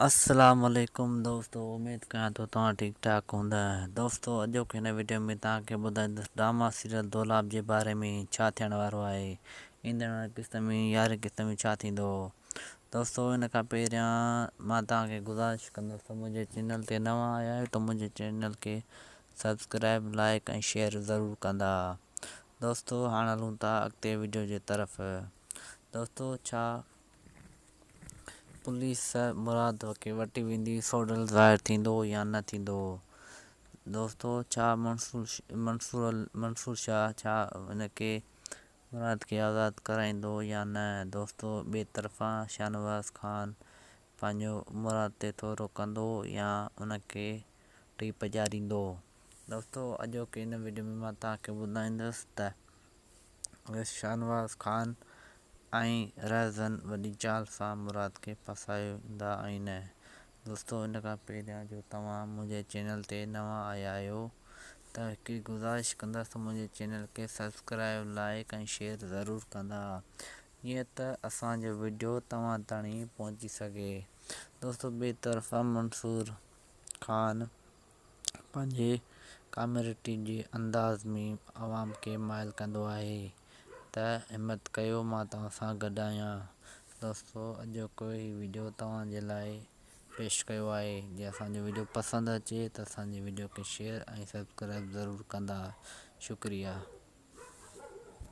السلام عليڪم دوستو اميد ڪيان ٿو توهان ٺيڪ ٺاڪ هوندا دوستو اڄوڪي هن وڊيو ۾ توهان کي ٻڌائيندس ڊراما سيريل دولاب جي باري ۾ ڇا ٿيڻ وارو آهي ايندڙ قسط ۾ يارهين قسط ۾ ڇا ٿيندو دوستو ان کان پهريان مان توهان کي گذارش ڪندس ته منهنجي چينل تي نوان آيا آهيو ته منهنجي چينل کي سبسڪرائب لائڪ ۽ شيئر ضرور ڪندا دوستو هاڻ هلون ٿا اڳتي وڊيو جي طرف دوستو ڇا پوليس مراد کي وٺي ويندي سوڍل ظاهر ٿيندو يا نه ٿيندو دوستو ڇا منصور منصور منصور شاهه ڇا ان کي مراد کي آزاد ڪرائيندو يا نه دوستو ٻئي طرفان شاهنواز خان پنهنجو مراد تي ٿورو ڪندو يا ان کي ٽي پڄاريندو دوستو اڄوڪي ان وڊيو ۾ مان توهان کي ٻڌائيندس ته شاهنواز خان ۽ رهزن وڏي چال سان مراد کي ڦاسائيندا آهن. دوستو ان کان پهريان جو توهان منهنجي چينل تي نوان آيا آهيو ته هڪڙي گذارش ڪندس ته منهنجي چينل کي سبسڪرائب لائيڪ ۽ شيئر ضرور ڪندا جيئن ته اسان جو وڊيو توهان تائين پهچي سگهي. دوستو ٻئي طرف منصور خان پنهنجي ڪامريڊي جي انداز ۾ عوام کي مائل ڪندو آهي ته همت ڪيو مان توهان سان گڏ آهيان دوستو اڄوڪو هي وڊيو توهان جي لاء پيش ڪيو آهي جي اسان جو وڊيو پسند اچي ته اسان جي وڊيو کي شيئر ۽ سبسڪرائب ضرور ڪندا شڪريه.